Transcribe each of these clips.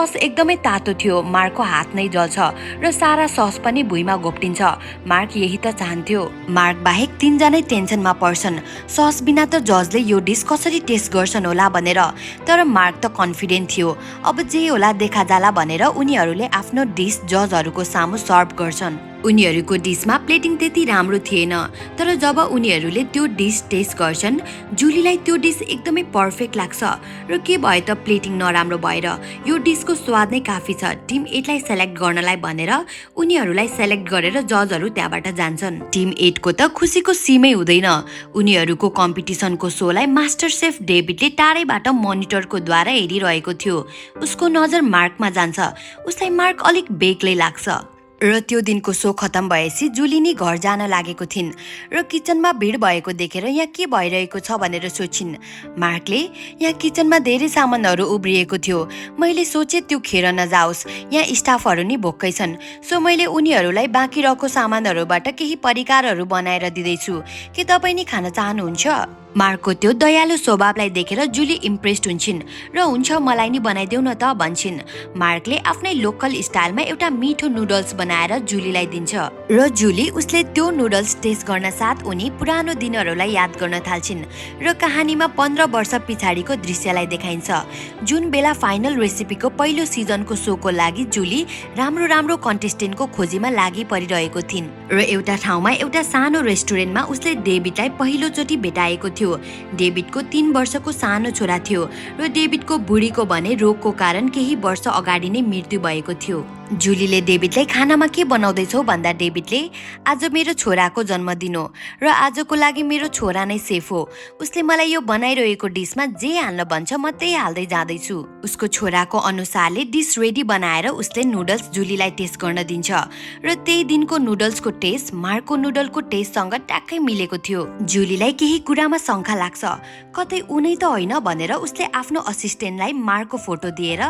Sauce एकदमै तातो थियो, मार्कको हात नै जल्छ र सारा सस पनि भुइँमा घोप्टिन्छ। मार्क यही त चाहन्थ्यो। मार्क बाहेक तीनजनै टेन्सनमा पर्छन्, सस बिना त जजले यो डिस कसरी टेस्ट गर्छन् होला भनेर। तर मार्क त कन्फिडेन्ट थियो, अब जे होला देखा जाला भनेर उनीहरूले आफ्नो डिस जजहरूको सामु सर्भ गर्छन्। उनीहरूको डिसमा प्लेटिङ त्यति राम्रो थिएन, तर जब उनीहरूले त्यो डिस टेस्ट गर्छन्, जुलीलाई त्यो डिस एकदमै पर्फेक्ट लाग्छ र के भयो त प्लेटिङ नराम्रो भएर यो डिसको स्वाद नै काफी छ। टिम 8 लाई सेलेक्ट गर्नलाई भनेर उनीहरूलाई सेलेक्ट गरेर जजहरू त्यहाँबाट जान्छन्। टिम 8 को त खुसीको सीमै हुँदैन। उनीहरूको कम्पिटिसनको सोलाई मास्टर शेफ डेभिडले टाढैबाट मोनिटरको द्वारा हेरिरहेको थियो। उसको नजर मार्कमा जान्छ। उसलाई मार्क अलिक बेग्लै लाग्छ। र त्यो दिनको सो खतम भएपछि जुली नि घर जान लागेको थिइन् र किचनमा भिड भएको देखेर यहाँ के भइरहेको छ भनेर सोचिन्। मार्कले यहाँ किचनमा धेरै सामानहरू उब्रिएको थियो, मैले सोचे त्यो खेर नजाओस्, यहाँ स्टाफहरू नि भोक्कै छन्, सो मैले उनीहरूलाई बाँकी रहेको सामानहरूबाट केही परिकारहरू बनाएर दिँदैछु, के तपाईँ नि खान चाहनुहुन्छ? मार्कको त्यो दयालु स्वभावलाई देखेर जुली इम्प्रेस्ड हुन्छन् र हुन्छ मलाई नि बनाइदेऊ न त भन्छन्। मार्कले आफ्नै लोकल स्टाइलमा एउटा मिठो नुडल्स बनाएर जुलीलाई दिन्छ र जुली उसले त्यो नुडल्स टेस्ट गर्न साथ उनी पुरानो दिनहरूलाई याद गर्न थाल्छिन् र कहानीमा 15 वर्ष पछाडिको दृश्यलाई देखाइन्छ, जुन बेला फाइनल रेसिपीको पहिलो सिजनको सोको लागि जुली राम्रो राम्रो कन्टेस्टेन्टको खोजीमा लागि परिरहेको थिइन् र एउटा ठाउँमा एउटा सानो रेस्टुरेन्टमा उसले डेभिडलाई पहिलोचोटि भेटाएको थियो। डेभिडको 3 वर्षको सानो छोरा थियो र डेभिडको बुढीको भने रोगको कारण केही वर्ष अगाडि नै मृत्यु भएको थियो। जुलीले डेभिडलाई खानामा के बनाउँदैछौ भन्दा डेभिडले आज मेरो छोराको जन्मदिन हो र आजको लागि मेरो छोरा नै सेफ हो, उसले मलाई यो बनाइरहेको डिसमा जे हाल्न भन्छ म त्यही हाल्दै जाँदैछु। उसको छोराको अनुसारले डिस रेडी बनाएर उसले नुडल्स जुलीलाई टेस्ट गर्न दिन्छ र त्यही दिनको नुडल्सको टेस्ट मार्कको नुडलको टेस्टसँग ट्याक्कै मिलेको थियो। जुलीलाई केही कुरामा शङ्का लाग्छ, कतै उनै त होइन भनेर उसले आफ्नो असिस्टेन्टलाई मार्कको फोटो दिएर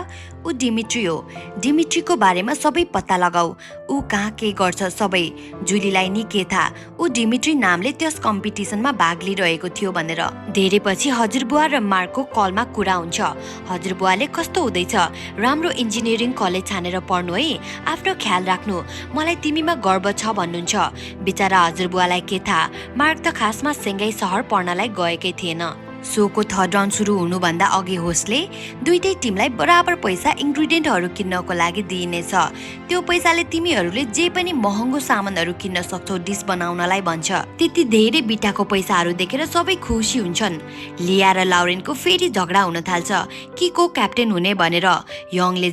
ऊ डिमिट्री हो, डिमिट्रीको बारेमा सबै पत्ता लगाऊ, ऊ कहाँ के गर्छ सबै। जुलीलाई नि के थाहा ऊ डिमिट्री नामले त्यस कम्पिटिसनमा भाग लिइरहेको थियो भनेर। धेरै पछि हजुरबुवा र मार्कको कलमा कुरा हुन्छ। हजुरबुवाले कस्तो हुँदैछ, राम्रो इन्जिनियरिङ कलेज छानेर पढ्नु है, आफ्नो ख्याल राख्नु, मलाई तिमीमा गर्व छ भन्नुहुन्छ। बिचरा हजुरबुवालाई के थाहा मार्क त खासमा सेङ्गाई सहर पढ्नलाई गएकै थिएन। सोको थर्ड राउन्ड सुरु हुनुभन्दा अघि होस्टले दुईटै टिमलाई बराबर पैसा इन्ग्रिडियन्टहरू किन्नको लागि दिइनेछ। त्यो पैसाले तिमीहरूले जे पनि महँगो सामानहरू किन्न सक्छौ डिस बनाउनलाई भन्छ। त्यति धेरै बिटाको पैसाहरू देखेर सबै खुसी हुन्छन्। लिया र लाउरेनको फेरि झगडा हुन थाल्छ कि को क्याप्टेन हुने भनेर। यङले